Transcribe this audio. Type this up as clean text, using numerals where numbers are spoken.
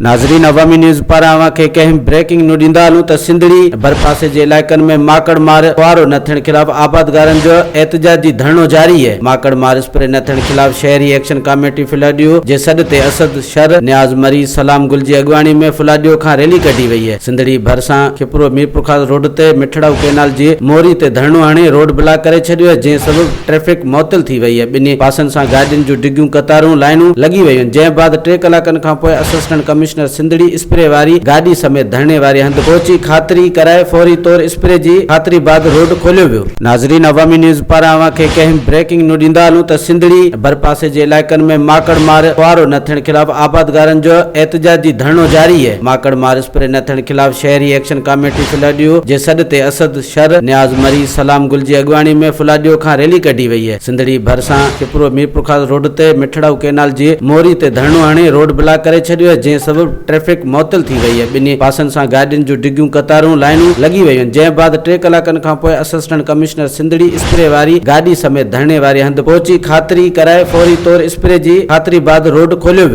ناظرين عوامي نيوز پاران اوهان کي هڪ اهم بريڪنگ نيو ڏيندا هلون ته سنڌڙي ۽ ڀرپاسي جي علائقن ۾ ماڪڙ مار ڦوهارو نه ٿيڻ خلاف آبادگارن جو احتجاجي ڌرڻو جاري اهي. ماڪڙ مار اسپري نه ٿيڻ خلاف شهري ايڪشن ڪاميٽي ڦلهڏيو جي سڏ تي اسد شر، نياز مري، سلام گل جي اڳواڻي ۾ ڦلهڏيو کان ريلي ڪڍي وئي اهي. سنڌڙي ڀرسان کپرو ميرپورخاص روڊ تي مٺڙائو ڪئنال جي موري تي ڌرڻو هڻي روڊ بلاڪ ڪري ڇڏيو اهي جنهن سبب ٽريفڪ معطل ٿي وئي آهي، ٻنهي پاسن سان گاڏين جون ڊگهيون قطارون، لائينون، لڳي ويون، جنهن بعد ٽي ڪلاڪن کانپوء اسسٽنٽ ڪمشنر سنڌڙي اسپري واري گاڏي سميت ڌرڻي واري هنڌ پهچي خاطري ڪرائي فوري طور اسپري جي خاطري بعد روڊ کوليو ويو. ناظرين عوامي نيوز پاران اوهان کي هڪ اهم بريڪنگ نيو ڏيندا هلون ته سنڌڙي ۽ ڀرپاسي جي علائقن ۾ ماڪڙ مار ڦوهارو نه ٿيڻ خلاف آبادگارن جو احتجاجي ڌرڻو جاري آهي، ماڪڙ مار اسپري نه ٿيڻ خلاف شهري ايڪشن ڪاميٽي ڦلهڏيو جي سڏ تي اسد شر، نياز مري، سلام گل جي اڳواڻي ۾ ڦلاڏيو کان ريلي ڪڍي وئي آهي. سنڌڙي ڀرسان کپرو ميرپورخاص روڊ تي مٺڙائو ڪئنال جي موري تي ڌرڻو هڻي روڊ بلاڪ ڪري ڇڏيو آهي، جنهن سبب ٽريفڪ معطل ٿي وئي آهي. ٻنهي پاسن سان گاڏين جون ڊگهيون قطارون، لائينون، لڳي ويون، جنهن بعد ٽي ڪلاڪن کانپوء اسسٽنٽ ڪمشنر سنڌڙي اسپري واري گاڏي سميت ڌرڻي واري هنڌ پهچي خاطري ڪرائي فوري طور اسپري جي خاطري بعد روڊ کوليو ويو.